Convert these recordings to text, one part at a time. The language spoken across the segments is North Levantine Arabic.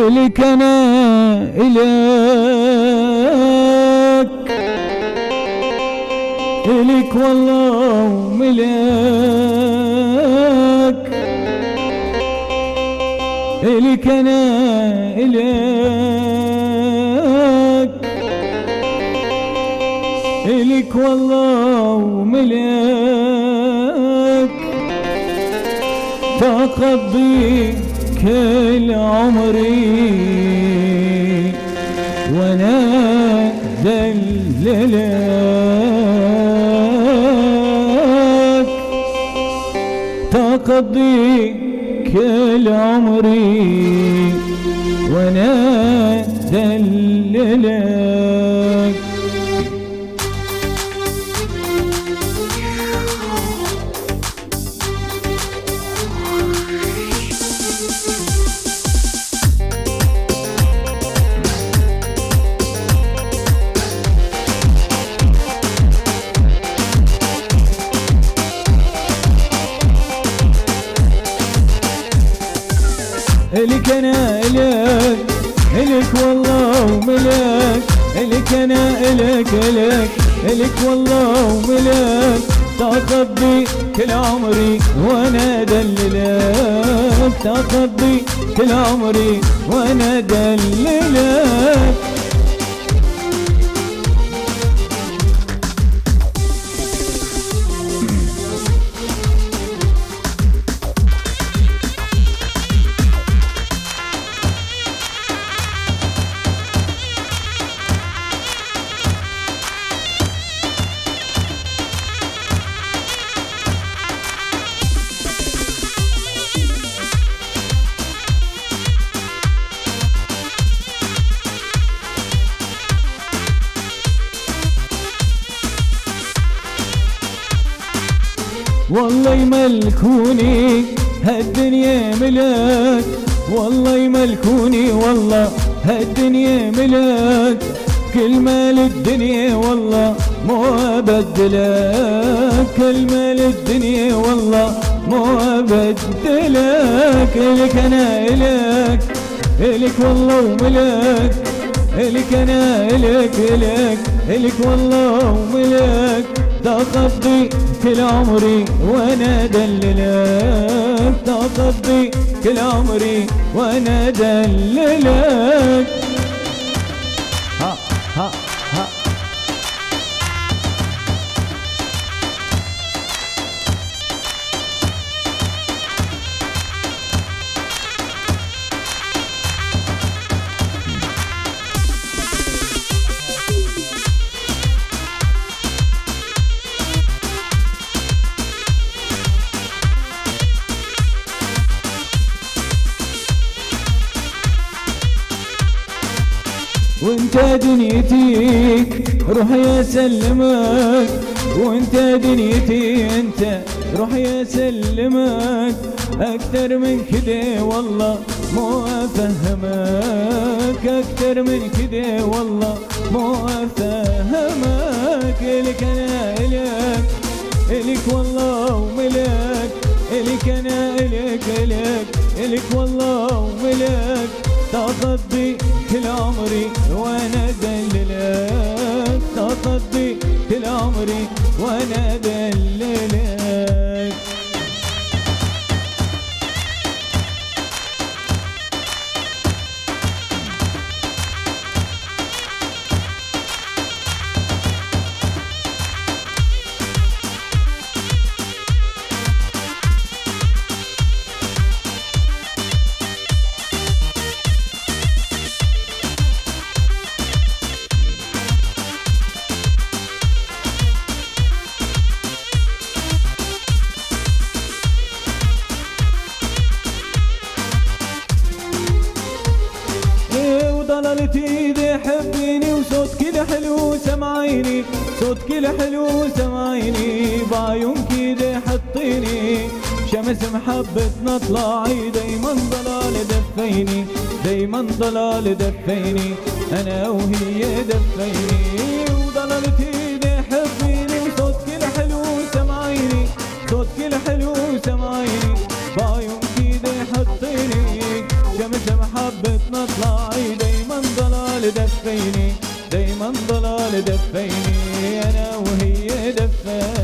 إلك أنا إلك، إلك والله وملك، إلك أنا إلك، إلك والله وملك، تقضي كل عمري وانا دللك، تقضي كل عمري وانا دللك. إلك أنا إلك، إلك والله وملك، إلك أنا إلك إلك، إلك والله وملك، تقضي كل عمري وأنا دللك، تقضي كل عمري وأنا دللك. والله يملكوني هالدنيا ملك، والله يملكوني والله هالدنيا ملك، كل مال الدنيا والله مو أبدلك، كل مال الدنيا والله مو أبدلك. إلك أنا إلك، إلك والله وملك، إلك أنا إلك إلك، إلك والله وملك، تقضي كل عمري وانا دللك، تقضي كل عمري وانا دللك. ها ها ها. وانت دنيتي روحي اسلمك، وانت دنيتي انت روحي اسلمك، اكتر من كده والله مو افهمك، اكتر من كده والله مو افهمك. الك انا الك، الك والله وملك، الك انا الك الك، الك والله وملك، تقضي كل عمري وانا دللك، تقضي كل عمري وانا دللك. ضللت ايدي حبيني وصوتك الحلو سمعيني، صوتك الحلو سمعيني، بعيونك ايدي حطيني، شمس محبتنا طلعي، دايما ضلال دفيني، دايما ضلال دفيني، انا وهي دفيني. وضللت ايدي حبيني وصوتك الحلو سمعيني، صوتك الحلو سمعيني، بعيونك ايدي حطيني، شمس محبتنا طلعي. دفيني، دايما ضلال دفيني، أنا وهي دفيني.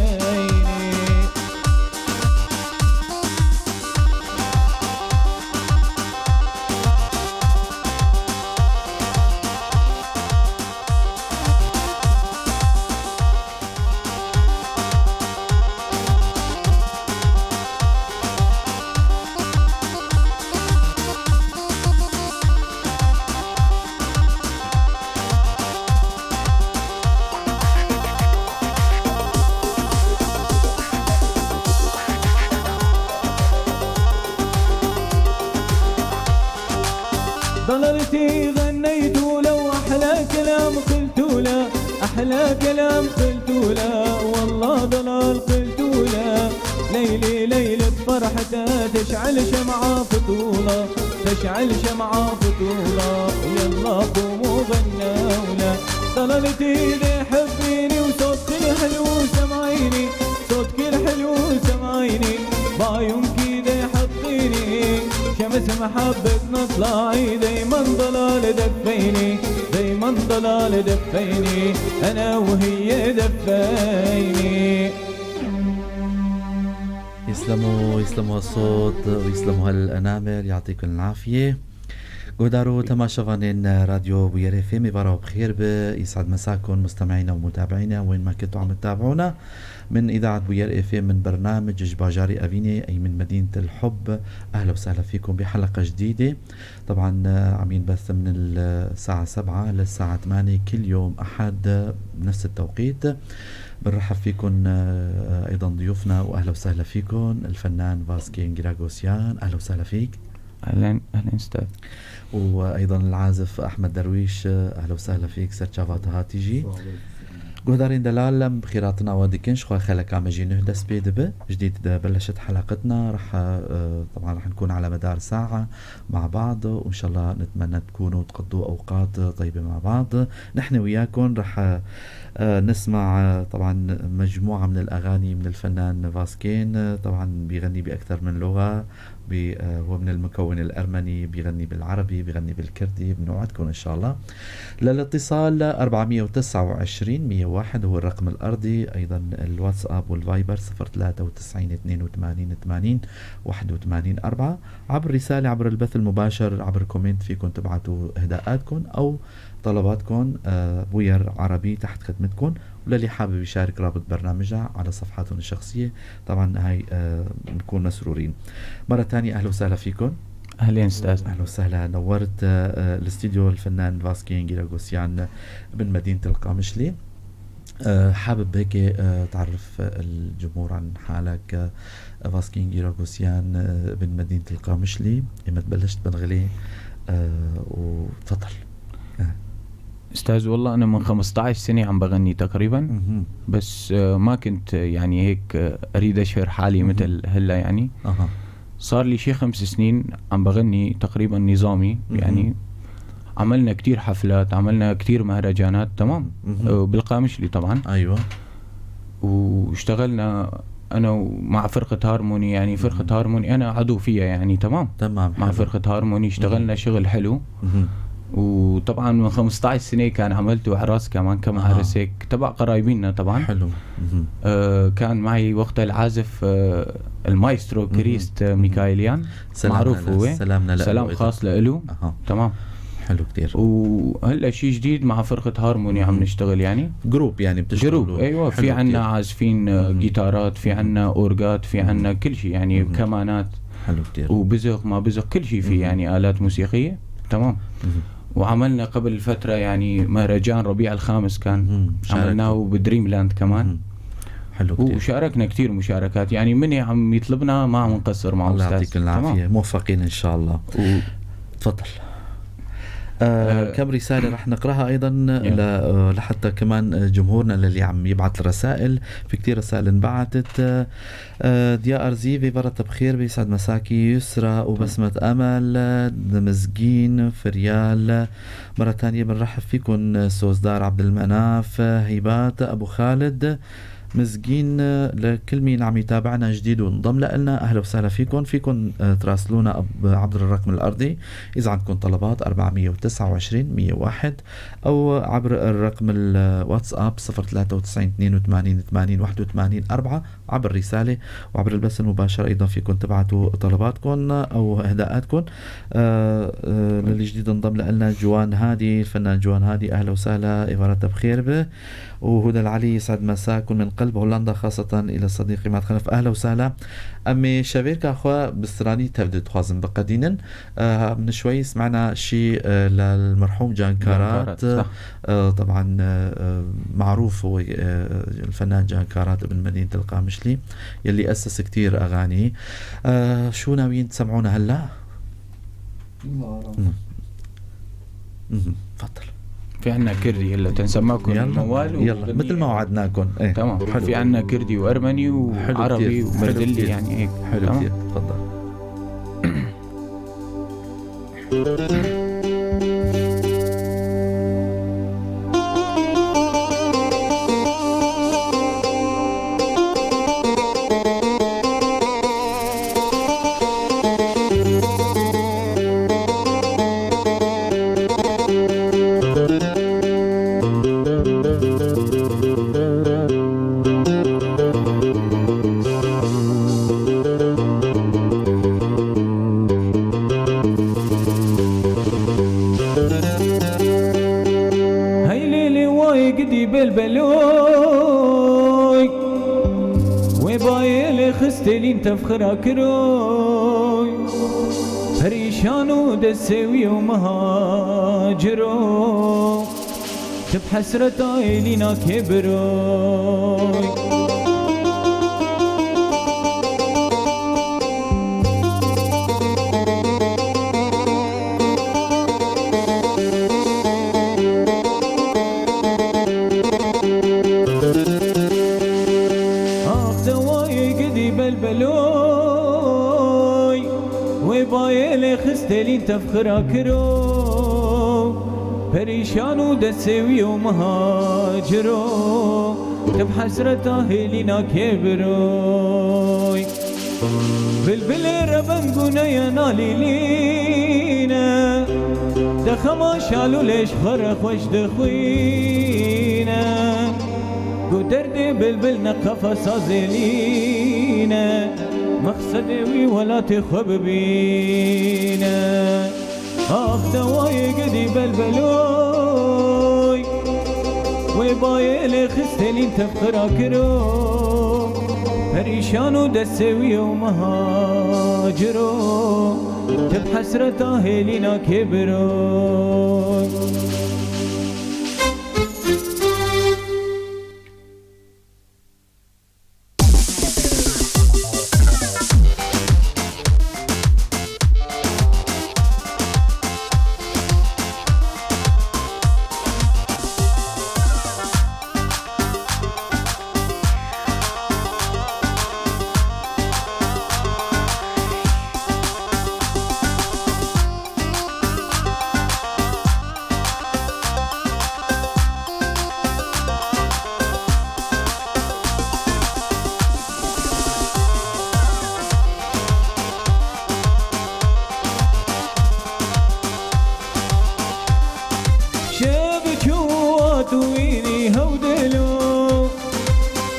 ضللتي غنيت لو أحلى كلام قلت لا، أحلى كلام قلت لا، والله ضلال قلت لا. ليلي ليلة فرحتها تشعل شمعة فطولة، تشعل شمعة فطولة، يلا قوموا غنوا. ضللتي ذي حبيني وصوتك الحلو سمعيني، صوتك الحلو سمعيني، بعيونك ذي حطيني، شمس محبتنا طلعي، دايما ضلال دفيني، دايما ضلال دفيني، أنا وهي دفيني. يسلموا يسلموا هالصوت ويسلموا هالأنامل، يعطيكم العافية. Guhdar û temaşevanên راديو Bûyer FM êvara بخير يسعد مساكم مستمعينا ومتابعينا وين ما كنتوا عم تتابعونا من إذاعة Bûyer FM من برنامج ji bajarê evînê أي من مدينة الحب. أهلا وسهلا فيكم بحلقة جديدة. طبعا عم ينبث من الساعة 7 للساعة 8 كل يوم أحد بنفس التوقيت. بنرحب فيكم أيضا ضيوفنا وأهلا وسهلا فيكم الفنان فاسكين جراغوسيان، أهلا وسهلا فيك. أهلا أهلا أستاذ. وأيضا العازف أحمد درويش، أهلا وسهلا فيك. Serçava te hatî jî. Guhdarên delal bixêrhatina we dikin ji xwe xeleka me jî nuh dest pê dibe جديد بلشت حلقتنا. رح طبعا رح نكون على مدار ساعة مع بعض وإن شاء الله نتمنى تكونوا تقضوا أوقات طيبة مع بعض. نحن وياكم رح نسمع طبعا مجموعة من الأغاني من الفنان فاسكين. طبعا بيغني بأكثر من لغة، هو من المكون الأرمني، بيغني بالعربي، بيغني بالكردي. بنوعدكم إن شاء الله. للاتصال 429 101 هو الرقم الأرضي، أيضا الواتساب والفايبر 093 82 80 81 4. عبر رسالة، عبر البث المباشر، عبر comment فيكم تبعتوا إهداءاتكم أو طلباتكم. بوير عربي تحت خدمتكم. وللي حابب يشارك رابط برنامجها على صفحاتهم الشخصية طبعا هاي نكون مسرورين. مرة ثانية أهلا وسهلا فيكم. أهلين أستاذ. أهلا وسهلا، نورت الاستديو الفنان فاسكين جيراغوسيان من مدينة القامشلي. حابب هيك تعرف الجمهور عن حالك. فاسكين جيراغوسيان من مدينة القامشلي، لما تبلشت بنغلي وتفضل. استاذ والله انا من 15 سنه عم بغني تقريبا، بس ما كنت يعني هيك اريد اشهر حالي مثل هلا يعني. صار لي شي 5 سنين عم بغني تقريبا نظامي يعني. عملنا كتير حفلات، عملنا كتير مهرجانات، تمام، بالقامشلي طبعا. ايوه. واشتغلنا انا مع فرقه هارموني، يعني فرقه هارموني انا عضو فيها يعني، تمام تمام. مع فرقه هارموني اشتغلنا شغل حلو. وطبعا من 15 سنه كان عملت عراس كمان، كم عرس هيك تبع قرايبينا طبعا. حلو. كان معي وقتها العازف المايسترو كريست ميكايليان، معروف هو، سلامنا له، سلام خاص له. تمام، حلو كتير. وهلا شيء جديد مع فرقه هارموني عم نشتغل يعني group، يعني بتشتغلوا group. ايوه، في عنا عازفين جيتارات، في عنا اورجات، في عنا كل شيء يعني، كمانات. حلو كتير. وبزق ما بزق كل شيء في يعني آلات موسيقية. تمام. وعملنا قبل فترة يعني مهرجان ربيع الخامس كان عملناه بدريم لاند كمان. حلو كتير. وشاركنا كتير مشاركات يعني، من عم يطلبنا ما عم نقصر معه. الله يعطيك العافية، موفقين إن شاء الله. تفضل. كم رسالة رح نقراها أيضا لحتى كمان جمهورنا اللي عم يبعث الرسائل، في كتير رسائل انبعتت. ديا أرزيفي برت بخير، بيسعد مساكي. يسرى وبسمة أمل مزقين فريال، مرة تانية بنرحب فيكم. سوزدار عبد المناف، هيبات أبو خالد، مزقين لكل مين عم يتابعنا جديد وانضم لنا، أهلا وسهلا فيكم. فيكم تراسلونا عبر الرقم الأرضي إذا عندكم طلبات 429 101، أو عبر الرقم الواتساب 093 82 80 81 4 عبر رسالة، وعبر البث المباشر أيضا فيكم تبعتوا طلباتكم أو إهداءاتكم. للي جديد انضم لنا جوان هادي، الفنان جوان هادي، أهلا وسهلا، إمارات بخير به. وهدى العلي يسعد مساكم من قلب هولندا، خاصة إلى صديقي مات خلف، أهلا وسهلا. أمي شبير كاخوا بستراني تبدو تخوازن بقدينا. من شوي سمعنا شيء للمرحوم جان كارات، طبعا معروف هو الفنان جان كارات ابن مدينة القامشلي يلي أسس كتير أغاني. شو ناويين تسمعونا هلا؟ تفضل. في عنا كردي هلا تنسمعكم موال، يلا مثل ما وعدناكم. ايه تمام. حلو. في عنا كردي وأرمني وعربي وبردلي، يعني هيك حلو كثير. تفضل. تفخر كروي پریشان دسوي ومهاجرو تبحسرة عيلينا كبروي. خستلين تفخر كرو پریشان و دسوي ومهاجرو تبحسرة هلينا كبروي. بلبل ربنقونا يا ناليلينا دخما شالو ليش خرخ وش دخوينا قدرد بلبل نقفص زلينا مقصدي ولا تخب بينا. اخ دواي قدي بلبلوي وبايل خستلين تفخر كرو پریشان و دسوي ومهاجرو تبحسرة هلينا كبرو.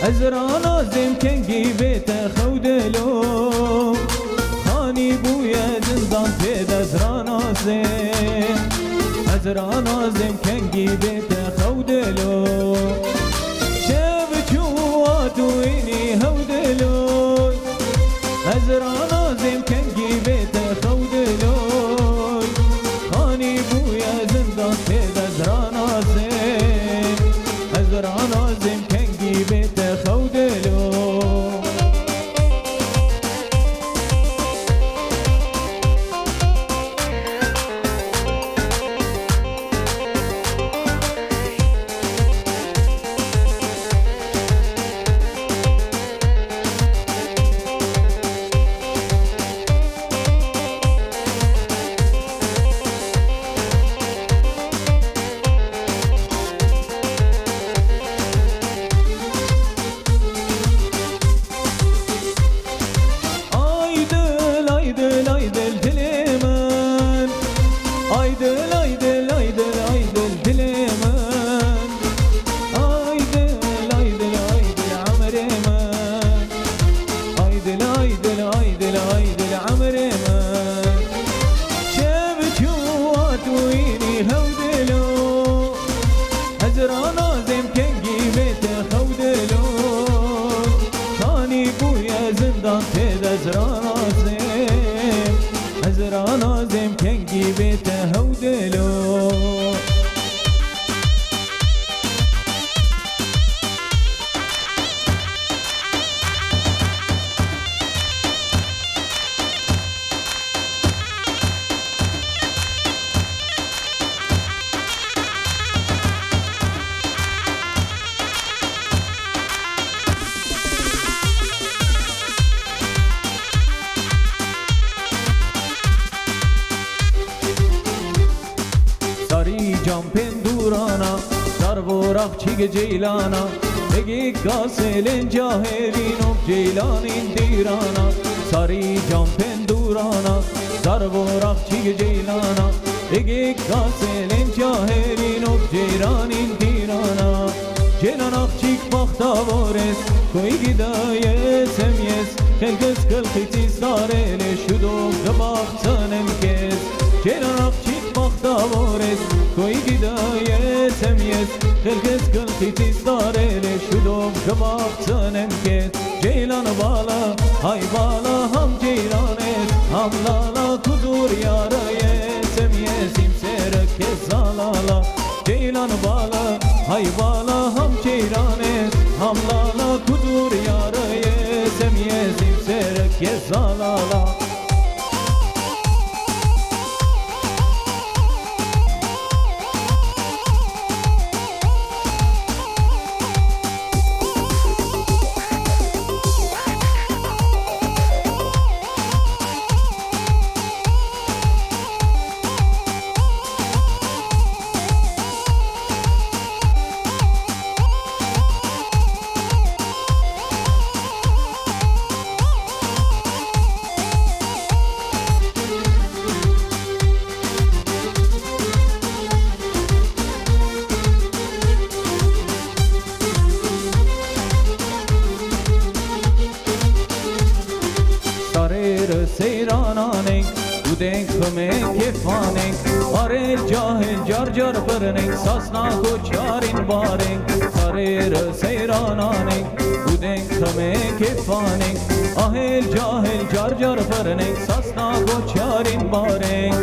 أزرانا زم كنجي بيت خودلو خاني بويا زندان تيد أزرانا زم أزرانا زم كنجي بيت خودلو شاب جوات ويني هودلو أزرانا زم كنجي بيت خودلو خاني بويا زندان تيد أزرانا زم أزرانا زم كنجي بيت خودلو. ازرانازم کنگی بیت خودلو خانی بویا زندان تید ازرانازم ازرانازم کنگی بیت هودلو. Çige ceylana Ege gaselin cahilin of ceylanin dirana Sarı cam pendurana Zarvorak çige ceylana Ege gaselin cahilin of ceylanin dirana Ceylan akçik bahtavores Koy gidayesem yes Xelkes kılkiti sarele Şudo gıbaktanem kes Ceylan akçik bahtavores Koy gidayesem yes Xelkes kılkiti sarele Şudo gıbaktanem kes Ceylan bala hay bala ham ceylanes Ham lala kudur yara yesem yesim sereke zalala Ceylan bala hay bala ham ceylanes Ham lala kudur yara yesem yesim sereke zalala. Seyrananeng Udeng khme kefaneng Arel cahil car car pırneng Sasna koçarin bareng Sarer seyrananeng Udeng khme kefaneng Ahel cahil car car pırneng Sasna koçarin bareng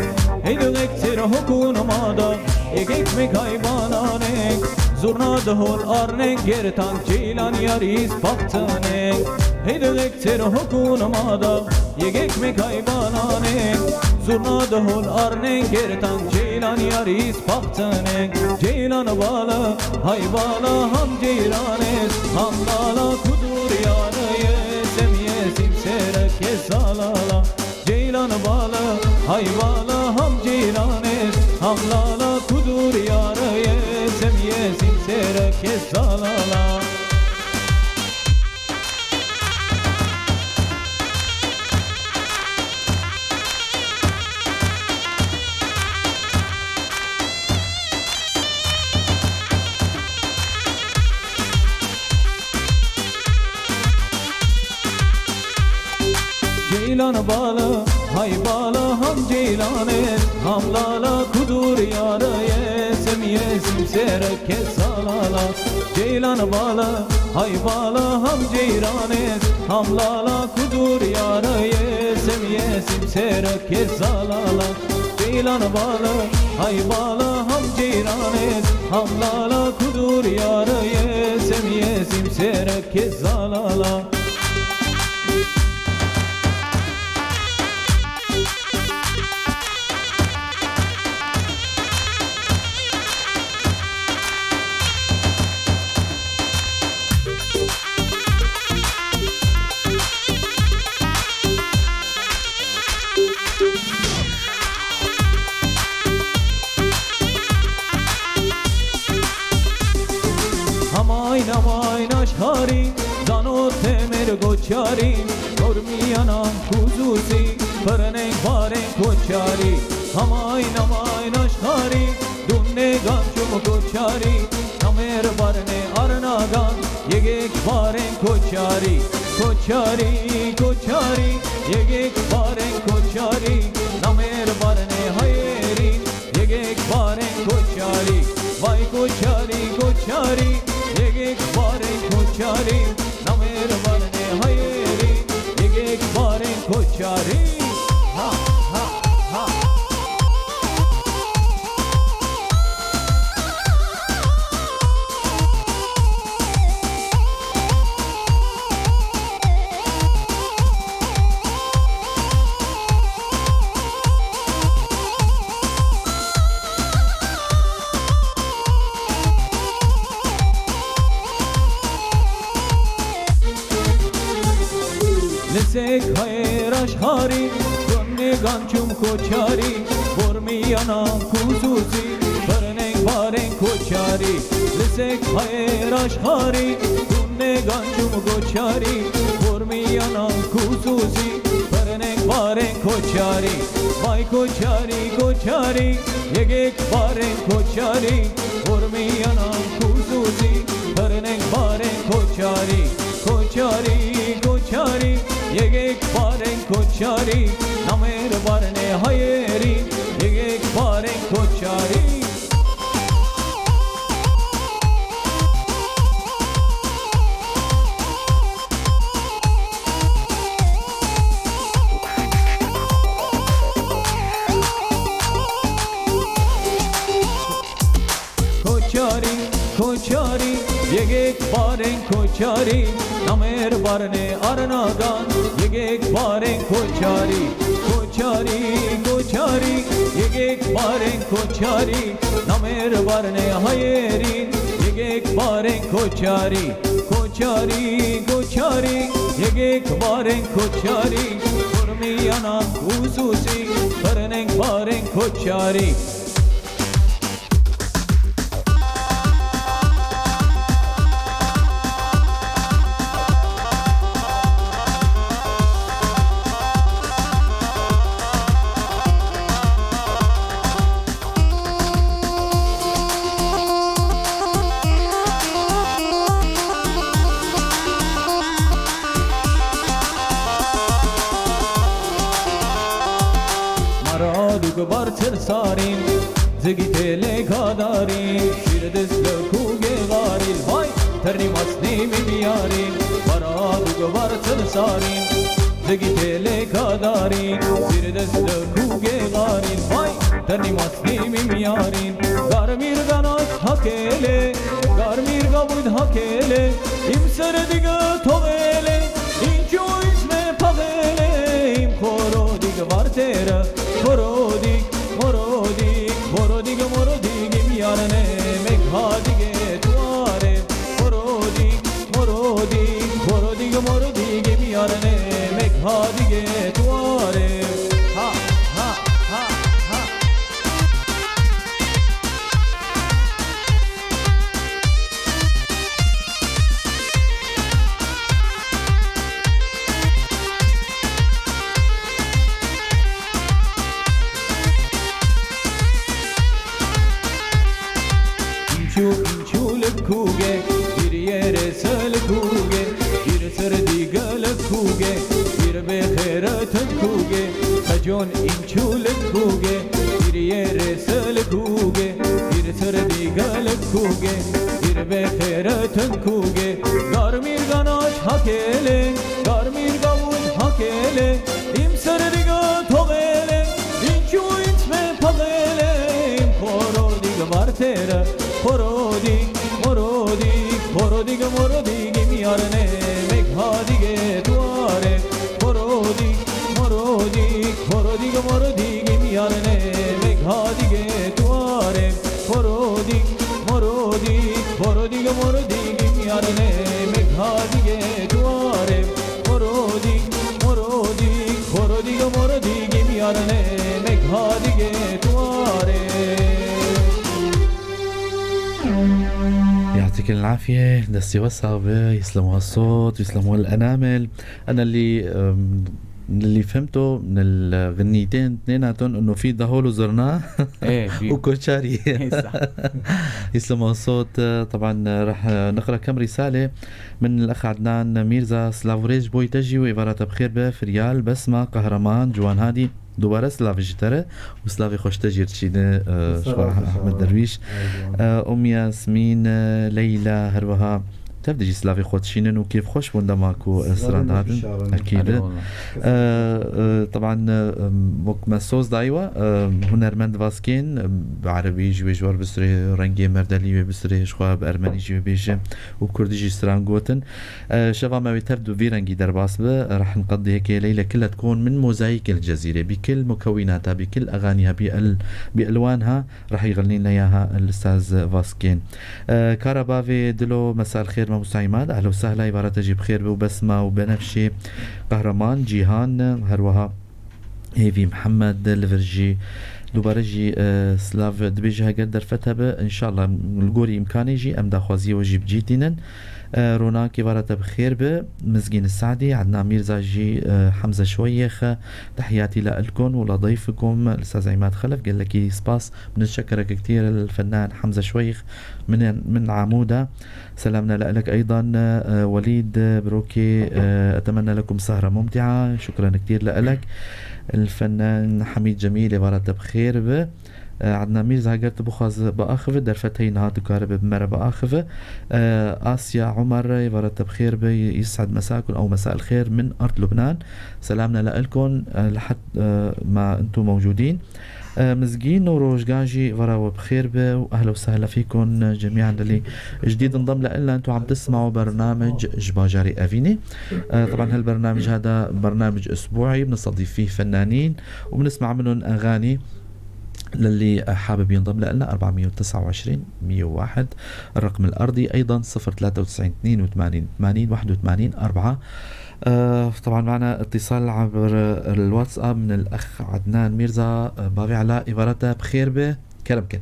Heydek ser hukun mada Yegek me kaybananeng Zurna dhol arneng Gertan ceylan yariz paktaneng Heydek ser hukun mada Yegek me kaybananeng Zurna dhol arneng Gertan ceylan yariz paktaneng Ceylan bala hay bala ham ceylanes Ham lala kudur yarı yesem yesim sereke zalala Ceylan bala hay bala ham ceylanes Ham lala kudur yarı yesem yesim sereke zalala. Ceylan bala hay bala ham ceylanes Ham lala kudur yarı yesem yesim sereke salala Ceylan bala hay bala ham ceylanes Ham lala kudur yarı yesem yesim sereke salala Ceylan bala hay bala ham ceylanes Ham lala kudur yarı yesem yesim sereke zalala. Amayın aşkari Zano temir goçari Gormiyana kuzusi Pırneng baren koçari Amayın amayın aşkari Dunne gançum koçari Namer barne arnagan Yegek baren koçari Koçari koçari Yegek baren koçari Namer barne hayeri Yegek baren koçari Vay koçari koçari Koçari. Ha ha ha. Լսեք հայեր աշխարհի, տունն է կանչում քոչարի, որ միանանք ուզուզի, բռնենք վարենք քոչարի։ Լսեք հայեր աշխարհի, տունն է կանչում քոչարի, որ միանանք ուզուզի, բռնենք վարենք քոչարի։ Վայ քոչարի, քոչարի, եկեք վարենք քոչարի, որ միանանք ուզուզի, բռնենք վարենք քոչարի։ Քոչարի, քոչարի, եկեք վարենք քոչարի, նա մեր վարն է հայերի, եկեք վարենք քոչարի։ Քոչարի, քոչարի, եկեք վարենք քոչարի, նա մեր վարն է առնական, եկեք վարենք քոչարի։ Քոչարի, քոչարի, եկեք վարենք քոչարի, նա մեր վարն է հայերի, եկեք վարենք քոչարի։ Քոչարի, քոչարի, եկեք վարենք քոչարի, որ միանանք ուզուզի, բռնենք վարենք քոչարի։ Մարադուկ բարձր սարին, ձգիտել է գադարին, սիրտս լքու գեղարիլ, վայ, թռնի մասնի մի միարին, մարադուկ բարձր սարին, ձգիտել է գադարին, սիրտս լքու գեղարիլ, վայ, թռնի մասնի մի միարին, կարմիր կանաչ հագել է, կարմիր կապույտ հագել է, իմ սրտիկը թողել է, ինչու ինձ մե փաղել է, իմ խորոդիկ վարդերը, խորոդիկ, մորոդիկ, խորոդիկ, մորոդիկ, իմ յարն է, մեկ հադիկ է դու արև, խորոդիկ, մորոդիկ, խորոդիկ, մորոդիկ, իմ յարն է, մեկ հադիկ է դու արև։ Հա, հա, հա, հա։ Ինչու ինչու լքուգ է, իր երեսը լքուգ է, իր սրդիկը լքուգ է, իր բեխերը թքուգ է, խջոն ինչու լքուգ է, իր երեսը լքուգ է, իր սրդիկը լքուգ է, իր բեխերը թքուգ է, կարմիր կանաչ հագել է, կարմիր կապույտ հագել է, իմ սրդիկը թողել է, ինչու ինձ մե փաղել է, իմ խորոդիկ վարդերը, խորոդիկ, մորոդիկ, խորոդիկ, մորոդիկ, իմ յարն է, մեկ հադիկ է դու արև, խորոդիկ, մորոդիկ, խորոդիկ, մորոդիկ, իմ յարն է, մեկ հադիկ է դու արև, խորոդիկ, մորոդիկ, խորոդիկ, մորոդիկ, իմ յարն է, մեկ հադիկ է դու արև, խորոդիկ, մորոդիկ, խորոդիկ, մորոդիկ, իմ յարն է, մեկ հադիկ է դու արև։ يعطيك العافية دستي وصعبة، يسلموا هالصوت ويسلموا الأنامل. أنا اللي فهمته من الغنيتين اثنيناتهم انه في دهول وزرنا ايه في وكوتشاري. إيه، صح. يسلموا هالصوت. طبعا رح نقرا كم رسالة من الأخ عدنان ميرزا سلافوريج بوي تجي وإبارات بخير بفريال بسمة قهرمان جوان هادي دوباره سلافي جتره وسلافي خوش تجي رشيدة شو أحمد درويش، أم ياسمين، ليلى هروها، Tev jî silavê xwe dişînin û kêfxweş bûn dema ku stran dihatin. Ekîd. Taban wek me soz dayî we hunermend Vaskên bi erebî jî wê ji wer bisirê rengê merdelî wê bisirê ji xwe bi ermenî jî wê bêje û kurdî jî stran gotin. Şeva me wê tev di vî rengî derbas bi رح نقضي هيك ليلة كلها تكون من موزايك الجزيرة بكل مكوناتها بكل أغانيها بألوانها رح يغني لنا اياها الاستاذ فاسكين. كارابافي دلو مساء الخير ماموستا عماد اهلا وسهلا êvara te jî بخير وبسمة وبنفشي قهرمان جيهان هروها هيفي محمد الفرجي دوباره jî silav dibêje heger derfet hebe inşallah li gorî îmkanê jî em daxwaziyê we jî bi cî tînin. روناك êvara te بخير به مزگين السعدي عدنان ميرزا jî حمزة شويخ تحياتي لكم ولضيفكم الاستاذ عماد خلف gelekî spas بنتشكرك كثير الفنان حمزة شويخ من عمودة. سلامنا لك ايضا وليد بروكي، اتمنى لكم سهرة ممتعة، شكرا كثير لك. الفنان حميد جميل êvara te بخير به. عدنان ميرزا heger tu bixwaze biaxive derfet heye niha dikare bi me re biaxive. آسيا عمر êvara te بخير به، يسعد مساكم أو مساء الخير من أرض لبنان، سلامنا لكم لحد ما أنتم موجودين. مزگين وروجگان jî êvara we بخير به واهلا وسهلا فيكم جميعا اللي جديد انضم لنا. انتم عم تسمعوا برنامج Ji Bajarê Evînê. طبعا هالبرنامج هذا برنامج اسبوعي بنستضيف فيه فنانين وبنسمع منهم اغاني. للي حابب ينضم لنا 429 101 الرقم الأرضي، أيضا 093 82 80 81 4. طبعا معنا اتصال عبر الواتساب من الأخ عدنان ميرزا. bavê علاء êvara te بخير به kerem ke.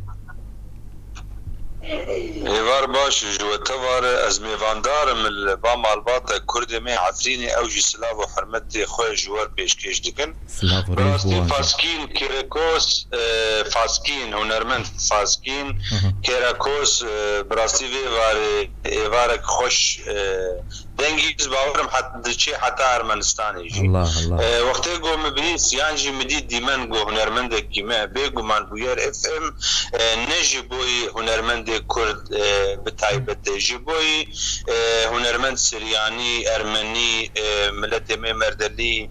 Êvar baş ji we tevar ez mêvandarim li ba malbata Kurdê me Efrînê ew jî silav û hurmetê xwe ji wer pêşkêş dikin. Silav û rêz Rastî bo wan jî. Faskîn Kêrekos Faskîn hunermend Faskîn Kêrekos bi rastî vê êvarê êvarek xweş dengî ez bawerim diçê heta Ermenistanê jî. Allah Allah. Wextê got min bihîst yan jî min dît dîmen got hunermendekî me bêguman bûyer FM ne ji boî hunermendê Kurd bi taybetê ji boî hunermend Siryanî, Ermenî, miletê me Merdelî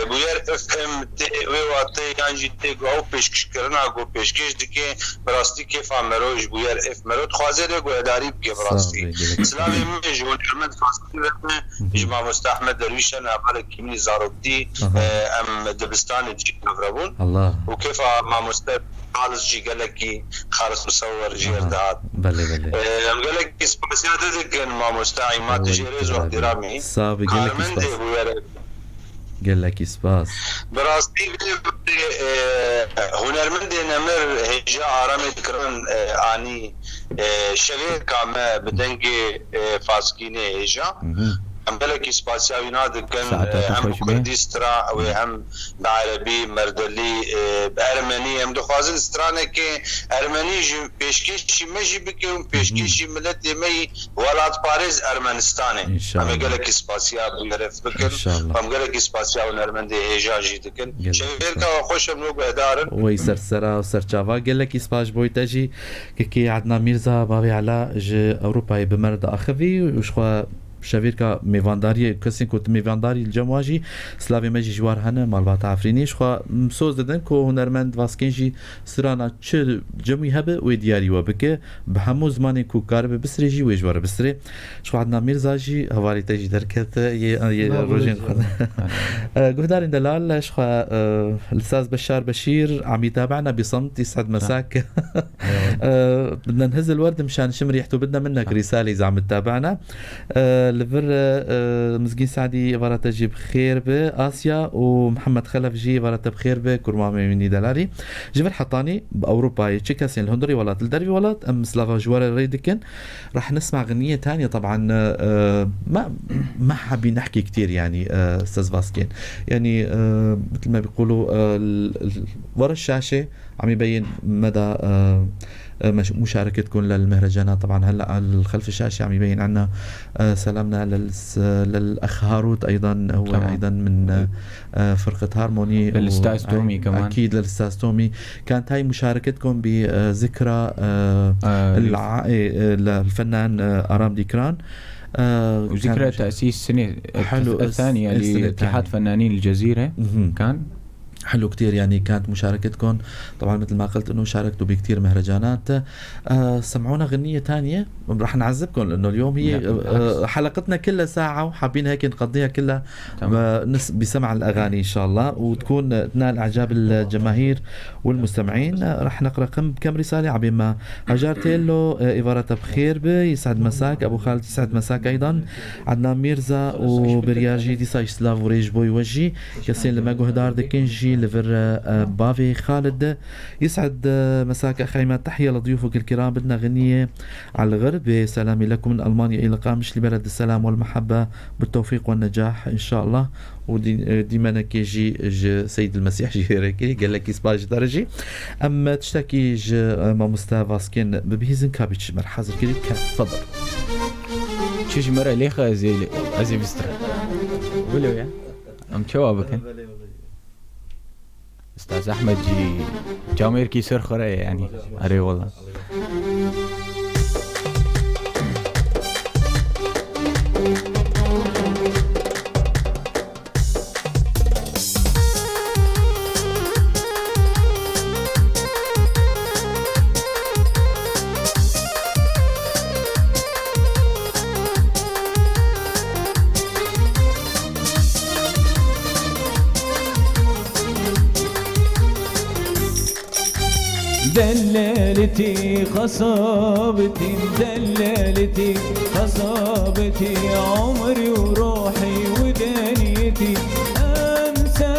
bûyer FM tê wê watê yan jî tê got ew pêşkêşkirina got pêşkêş dike bi rastî kêfa mero ji bûyer F mero dixwaze lê guhdarî bike bi rastî. Silavê min ji hunermend Faskîn re ji mamoste Ehmed Derwîşe hevalekî min zaroktî em dibistanê dijî hev bûn û kêfa mamoste Xalis jî gelekî Xalis Musewwer jî dihat. Belê belê. Em gelekî spasiya te dikin mamoste Îmad jê rêz û ihtiramî. Sabi gelekî Karmendê spas. bûyer Gelekî spas. Bi rastî hunermendê nemir hêja aramê dikirin anî şevêka me bi dengê Faskînê hêja. Em gelekî spasiya wî nadikin Saeta hem te xweş be. Kurdî stra wê hem bi Erebî, Merdelî, bi Ermenî em dixwazin stranekê Ermenî ji pêşkêşî me jî bike û pêşkêşî miletê me yî welatparêz Ermenistanê. Em ê İnşallah. gelekî spasiya bûyeref bikin. İnşallah. Em gelekî spasiya hunermendê hêja jî dikin. Gelekî Şevêrka spas. we xweş em nû guhdarin. Wey ser sera û serçava gelekî spas ji bo te jî kekê Ednan Mîrza bavê Ela ji Ewropayê bi me re diaxivî û ji xwe şevêrka mêvandariyê kesên ku tu mêvandarî li cem wa jî silavê me jî ji war hene malbata Efrînê ji xwe soz didin ku hunermend Vaskên jî strana çi cem wî hebe wê diyarî we bike bi hemû zimanê ku karibe bisirê jî wê ji we re bisirê. Ji xwe Ednan Mîrza jî hevalê te jî derket yê rojên xwe. Guhdarên delal ji xwe الأستاذ بشار بشير عم يتابعنا بصمت، يسعد مساك. بدنا نهز الورد مشان نشم ريحته، بدنا منك رسالة إذا عم تتابعنا. Li vir مزگين سعدي êvara te jî بخير به، آسيا ومحمد خلف jî êvara te بخير به kurmamê minî delalî. Ji vir hetanî bi Ewropayê çi kesên li hundirê welat li dervî welat em silava ji we re rê dikin. رح نسمع غنية تانية طبعا. ما حابين نحكي كثير يعني استاذ فاسكين يعني مثل ما بيقولوا ورا الشاشة عم يبين مدى مشاركتكم للمهرجانات. طبعا هلا على خلف الشاشه عم يبين عنا سلامنا للاخ هاروت ايضا هو ايضا من فرقه هارموني للاستاذ تومي كمان. اكيد للاستاذ تومي. كانت هاي مشاركتكم بذكرى الفنان ارام ديكران. وذكرى تأسيس السنة حلو، الثانية السنة لاتحاد الثانية. فنانين الجزيرة كان حلو كتير، يعني كانت مشاركتكم طبعا مثل ما قلت انه شاركتوا بكتير مهرجانات. سمعونا غنية تانية، رح نعذبكم لانه اليوم هي لا، بالعكس. حلقتنا كلها ساعة وحابين هيك نقضيها كلها تمام. بسمع الاغاني ان شاء الله، وتكون تنال اعجاب الجماهير والمستمعين. رح نقرا كم رسالة عبين ما هاجر تيلو، إيفارة بخير بي، يسعد مساك ابو خالد، يسعد مساك ايضا عدنان ميرزا وبرياجي ديساي سلاف وريج بوي وجي كاسين لما جهدار دكنجي لفر، بافي خالد، يسعد مساك أخي عماد، تحية لضيوفك الكرام، بدنا غنية على الغرب، سلامي لكم من ألمانيا إلى قامش لبلد السلام والمحبة، بالتوفيق والنجاح إن شاء الله. ودي ديما أنا كي جي سيد المسيح جي ريكي قال لك سباج درجي أما تشتكي ما مستافا سكين ببهيزن كابيتش مرحزر كريم تفضل. شو مرة ليخة أزي بستر قولوا يا أم شوابك أستاذ أحمد جي جامير كي سر خرية يعني أري والله. دلالتي خصابتي مدللتي خصابتي عمري وروحي ودنيتي أنسى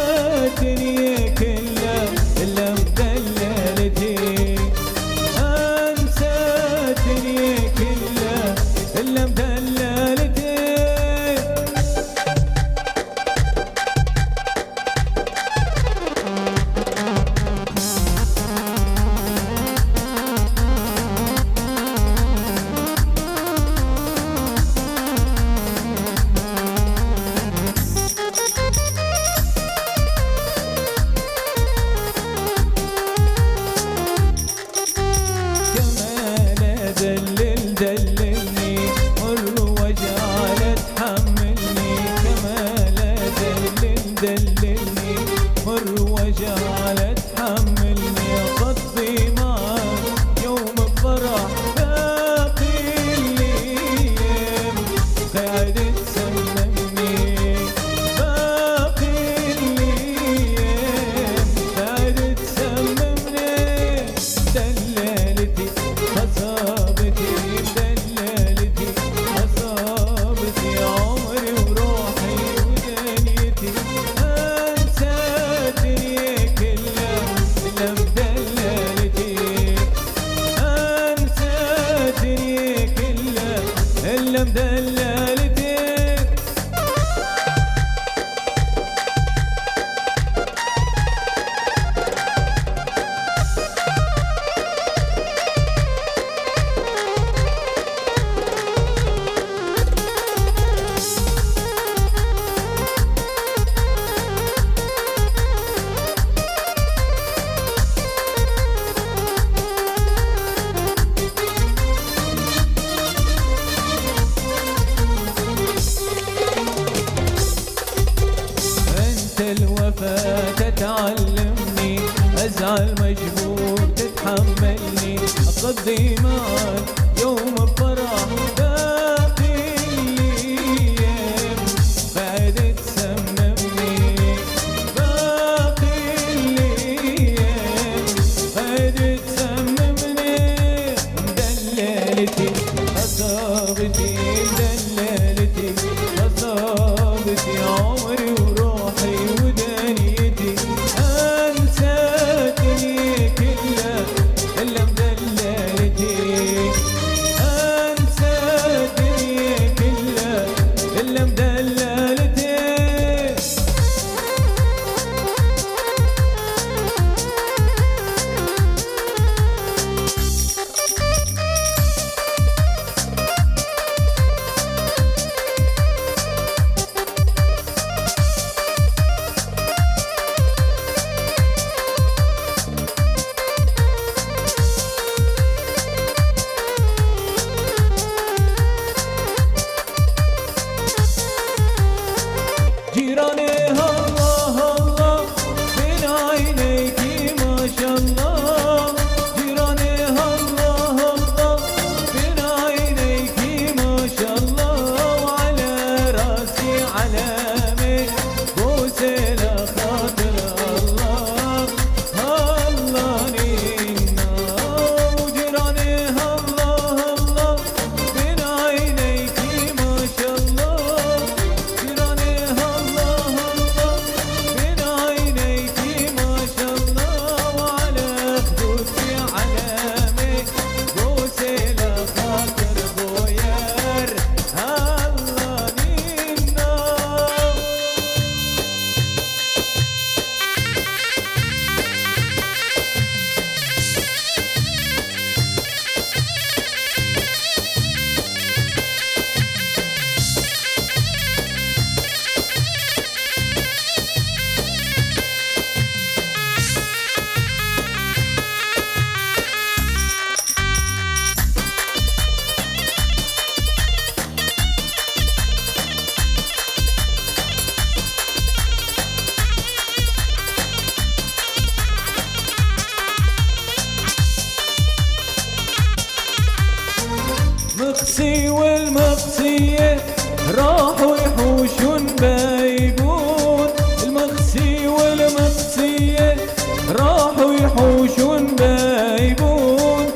الدنيا كلها إلا مدللتي، أنسى الدنيا كلها إلا مدللتي. تتعلمني أزعل مجبور تتحملني أقضي معك يوم بفرح باقي الأيام بعد تسممني باقي الأيام بعد تسممني مدللتي أصابتي مدللتي أصابتي عمري وروحي ودنيتي أنسى الدنيا كلها إلا مدللتي أنسى الدنيا كلها إلا مدللتي. المخسي والمخسية راحوا يحوشون بايبون. المخسي والمخسية راحوا يحوشون بايبون.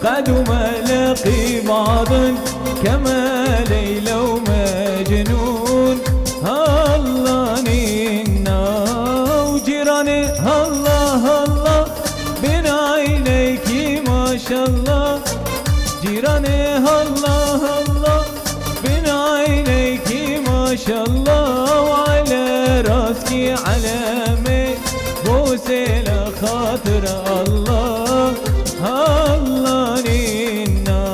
قعدوا ما لاقي بعضن كما ليلى ومجنون. الله نينا وجيراني الله الله بين عينيك ما شاء الله. جيراني الله الله بين عينيك ما شاء الله. وعلى راسك علامة بوسة لخاطر الله. الله نينا.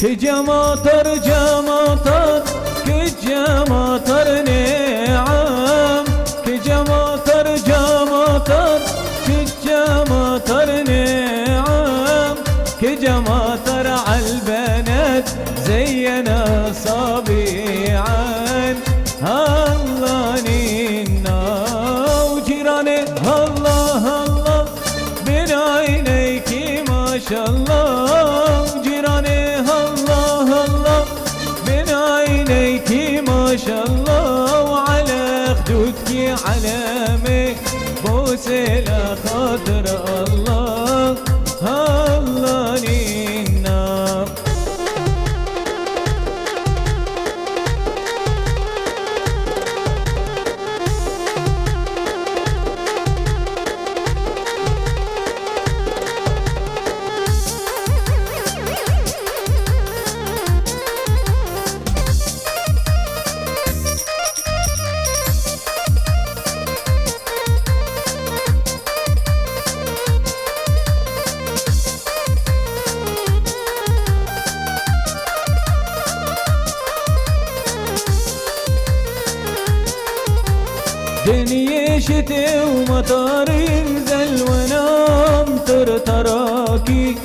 كجماطر جماطر كجماطر نعم. كجماطر جماطر كجماطر نعم. كجماطر عالبنات زينا صبيعان. الله نينا وجيراني الله الله بين عينيك ما شاء الله. جيراني الله الله بين عينيك ما شاء الله. وعلى خدودك علامة بوسة لخاطر الله. الله نينا. دنيا شتي ومطر ينزل وانا امطر تراكي.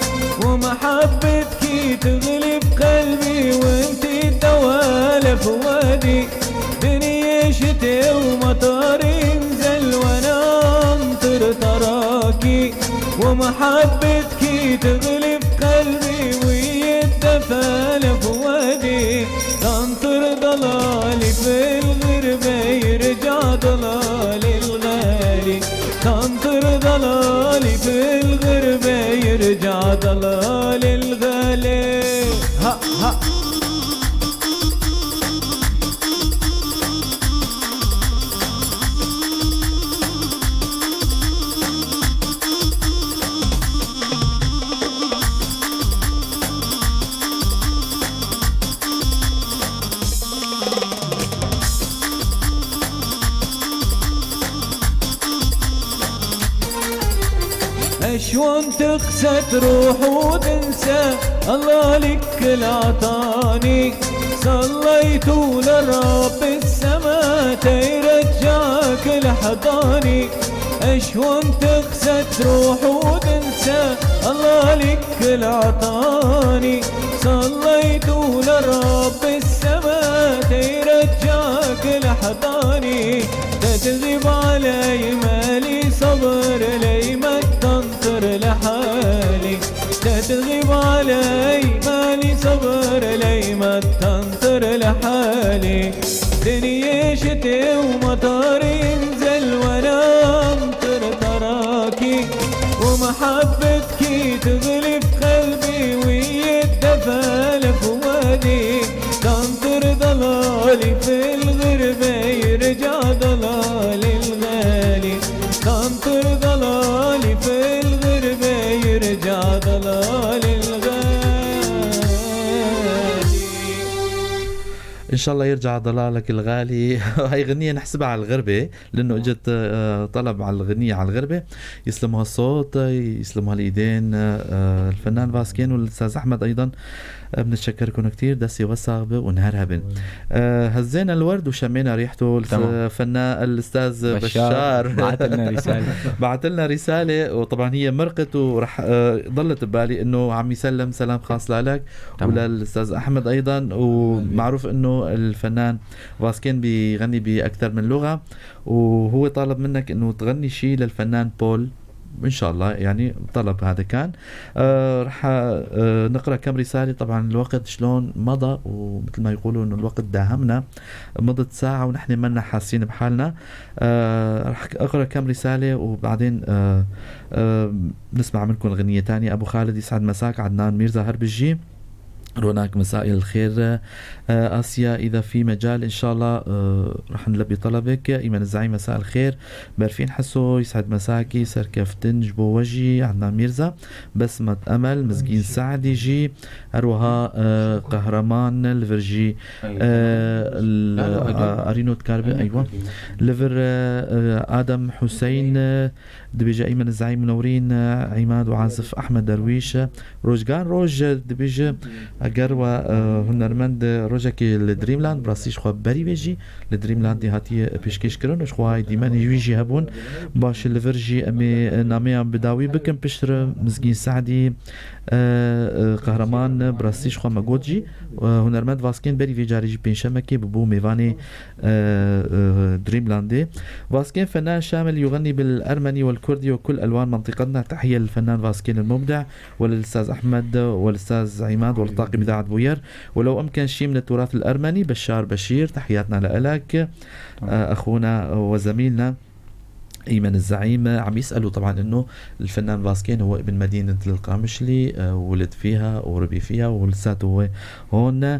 ومحبتك تغلب قلبي وانت الدواء فؤادي. دنيا شتي ومطر ينزل وانا امطر تراكي. ومحبتك تغلب قلبي ويدفى لفؤادي. تنطر ضلالي في الغربة يرجع ضلالي الغالي. تنطر ضلالي في الغربة يرجع ضلالي الغالي. ها ها. شلون تخسى تروح وتنسى الله لك كل عطاني. صليت لرب السما تيرجعك لحضاني. شلون تخسى تروح وتنسى الله لك كل عطاني. صليت لرب السما تيرجعك لحضاني. تغيب علي مالي صبر لي ما تنطر لحالي. تغيب علي مالي صبر لي ما تنطر لحالي. دنيا شتي ومطر ينزل وانا امطر تراكي. ومحبتك تغلب قلبي ويدفى لفؤادي. تنطر ضلالي في الغربة يرجع ضلالي الغالي. تنطر ضلالي في الغربة يرجع ضلالي الغالي. إن شاء الله يرجع ضلالك الغالي. هاي غنية نحسبها على الغربة لأنه اجت طلب على الغنية على الغربة. يسلموا هالصوت، يسلموا هالإيدين، الفنان فاسكين والأستاذ أحمد أيضا. بنتشكركم كثير دسي وصاغبة ونهرهبن. هزينا الورد وشمينا ريحته. الفنان الاستاذ بشار بعث لنا رسالة. بعث لنا رسالة، وطبعا هي مرقت ورح ضلت ببالي انه عم يسلم سلام خاص لك وللاستاذ احمد ايضا. ومعروف انه الفنان فاسكين بيغني باكثر من لغة، وهو طالب منك انه تغني شيء للفنان بول ان شاء الله، يعني طلب هذا كان. رح نقرا كم رسالة. طبعا الوقت شلون مضى، ومثل ما يقولوا انه الوقت داهمنا، مضت ساعة ونحن منا حاسين بحالنا. رح اقرا كم رسالة وبعدين نسمع منكم غنية ثانية. ابو خالد يسعد مساك، عدنان ميرزا هربجي، روناك مساء الخير، آسيا إذا في مجال إن شاء الله رح نلبي طلبك. إيمان الزعيم مساء الخير، برفين حسو يسعد مساكي، سركفتن جبو وجي، عدنان ميرزا، بسمة أمل، مزكين سعدي جي، أروها قهرمان الفرجي، أرينو تكاربي، أيوة ليفر، آدم حسين، دبيجة أيمن الزعيم منورين، عماد وعازف أحمد درويش، روجان روج دبيجة اگر و هنرمند روجاكي الدريملاند براسيش خو بري بيجي الدريملاند هاتي پیشکش کرن خو دیمن يجي هبون باش الفرجي امي نامي بداوي بكم بشر مزگين سعدي قهرمان براسيش خو مگوجي هنرمند واسكين بري في جاري بينشمكي ببو ميفاني دريملاندي. واسكين فنان شامل يغني بالارمني والكردي وكل الوان منطقتنا. تحية للفنان واسكين المبدع وللاستاذ احمد والاستاذ عماد والطاقم اذاعة بوير، ولو امكن شيء من التراث الارمني بشار بشير تحياتنا لك اخونا وزميلنا ايمن الزعيم. عم يسالوا طبعا انه الفنان فاسكين هو ابن مدينة القامشلي، ولد فيها وربي فيها ولساته هو هون.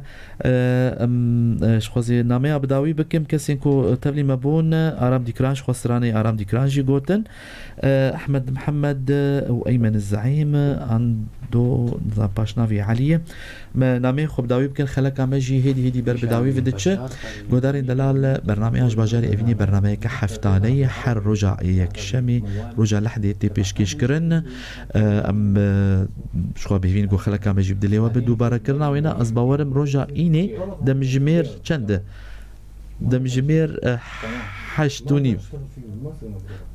شخوزي نامي بداوي بكم كسينكو تبلي مبون ارام ديكران شخوسراني ارام ديكران جي جوتن. احمد محمد وايمن الزعيم عنده نظام باشنافي عالية ما نامي خو بداوي بكن خلك مجي هيدي هيدي بر بداوي فدتش گودارين دلال برنامج باجاري افيني برنامج كحفتاني حر رجع يكشمي رجع لحدي تي بيشكيش كرن ام شخوا بيفين گو خلك مجي بدلي وبدوباره كرنا وينا ازباورم رجع ايني دم جمير چند دم جمير حشتوني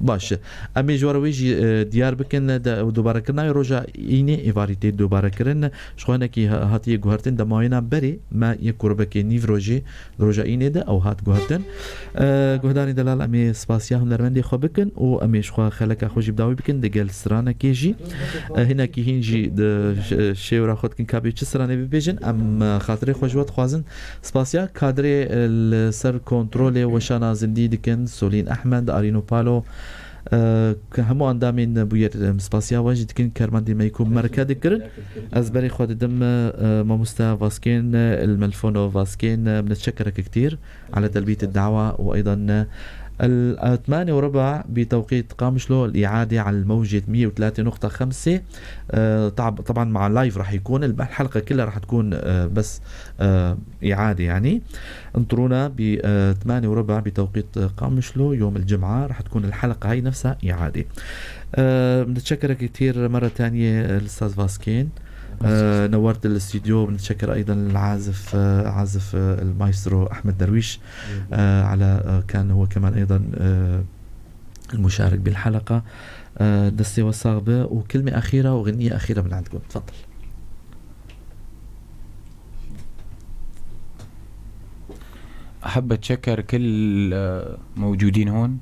باش امي جوارويجي ديار بكن دوباره كرنا رجع ايني ايفاريتي دوباره كرن شخوانا كي هاتي جوهرتن دماينا بري ما يكوربكي نيفروجي رجع ايني ده او هات جوهرتن. جهداني دلال امي سباسيا هنرمندي خو بكن و امي شخوا خلك خوجي بداوي بكن دقل سرانا كيجي هنا كي هنجي شيورا خود كن كابي تشسراني بيجن ام خاطري خوجوات خوازن سباسيا كادري السر كنترولي وشانا زندي دكن سولين احمد ارينو بالو همو اندامين بوير سباسيا واجد كن كرماندي ما يكون مركز كرن ازبري خود دم ماموستا فاسكين الملفونو فاسكين. بنتشكرك كثير على تلبية الدعوة، وأيضا 8:15 بتوقيت قامشلو الإعادة على الموجة 103.5. طبعا مع live راح يكون الحلقة كلها راح تكون بس إعادة، يعني انطرونا ب 8:15 بتوقيت قامشلو يوم الجمعة راح تكون الحلقة هاي نفسها إعادة. بنتشكرك كثير مرة ثانية الأستاذ فاسكين، نورت الاستديو. بنتشكر ايضا العازف عازف المايسترو احمد درويش على كان هو كمان ايضا المشارك بالحلقة. دستي والصاغبه، وكلمه اخيرة وغنيه اخيرة من عندكم، تفضل. احب اتشكر كل موجودين هون،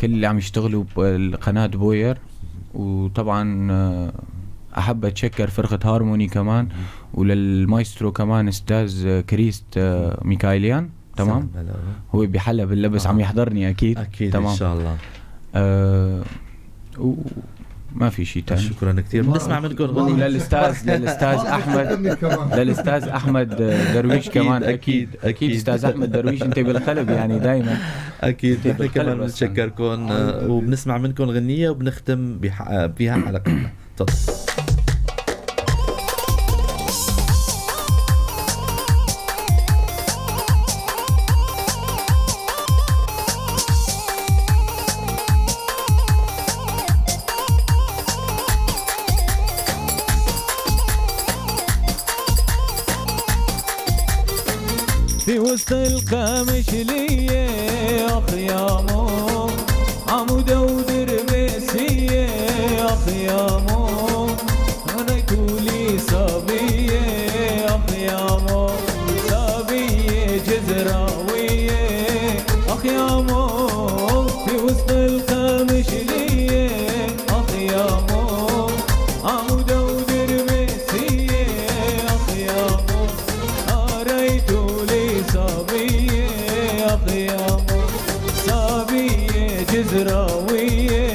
كل اللي عم يشتغلوا بالقناة بوير، وطبعا احب اتشكر فرقه هارموني كمان، وللمايسترو كمان استاذ كريست ميكايليان. تمام، هو بحلب اللبس عم يحضرني اكيد اكيد. تمام. ان شاء الله. وما في شيء ثاني. شكرا كثير. بنسمع منكم غنية للاستاذ احمد للاستاذ احمد درويش كمان. اكيد اكيد استاذ احمد درويش انت بالقلب يعني دائما. اكيد نحن كمان بنتشكركم وبنسمع منكم غنية وبنختم بها حلقتنا. تفضل. في وسط القامشلية أخ يا مو عمودة ودربيسية أخ يا مو ريتولي صبية أخ يا مو صبية جزراوية أخ يا مو في وسط القامشلية أخ يا مو عمودة ودربيسية أخ يا مو ريتولي صبية أخ يا مو صبية جزراوية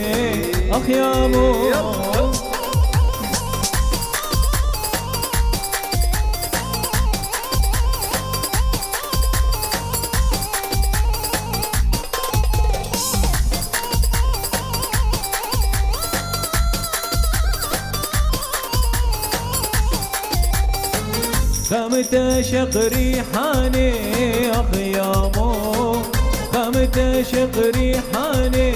أخ يا مو. خمت شق ريحاني أخ يا مو خمت شق ريحاني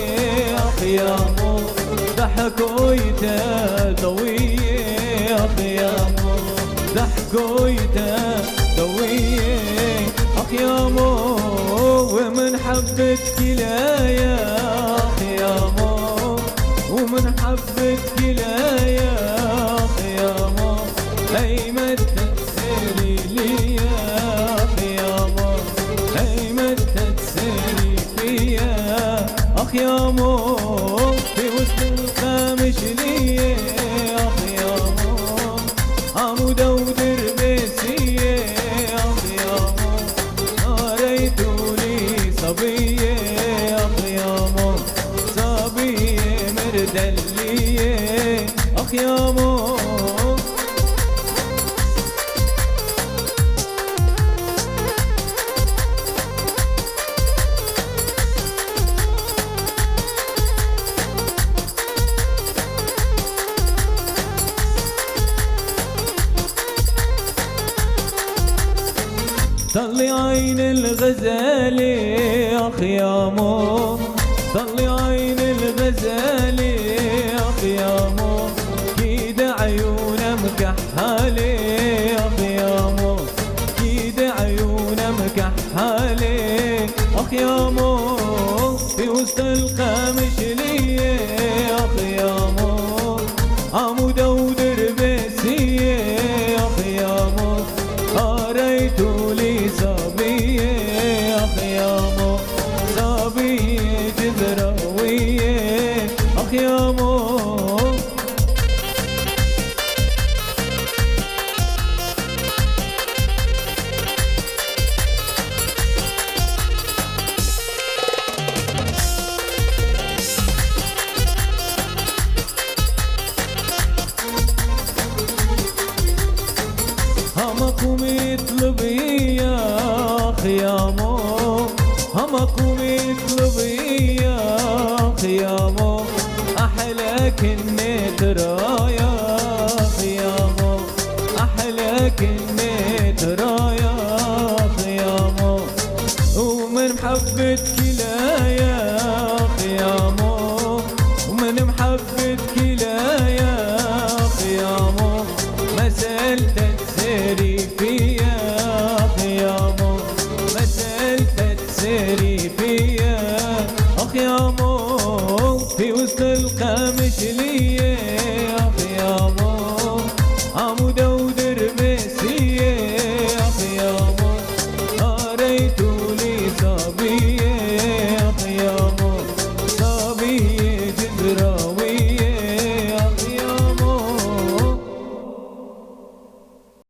أخ يا مو ضحكويته ضوية أخ يا مو ضحكويته ضوية أخ يا مو ومن حبتك لا يا أخ يا مو ومن حبتك لا يا أخ يا مو أي متى تسيري لي يا أخ يا مو أي متى تسيري فيا أخ يا مو في وسط القامشلية أخ يا مو عمودة ودربيسية أخ يا مو ريتولي صبية أخ يا مو صبية مردلية أخ يا مو. طلي عين الغزالي أخ يا مو طلي عين الغزالي أخ يا مو كيد عيون مكحالي أخ يا مو كيد عيون مكحالي أخ يا مو في وسط القامشلية أخ يا مو عمودة ودربيسية أخ يا مو ريتولي صبية أخ يا مو صبية جزراوية أخ يا مو. همكم اطلبي يا أخ يا مو همكم اطلبي يا أخ يا مو أحلى كنت.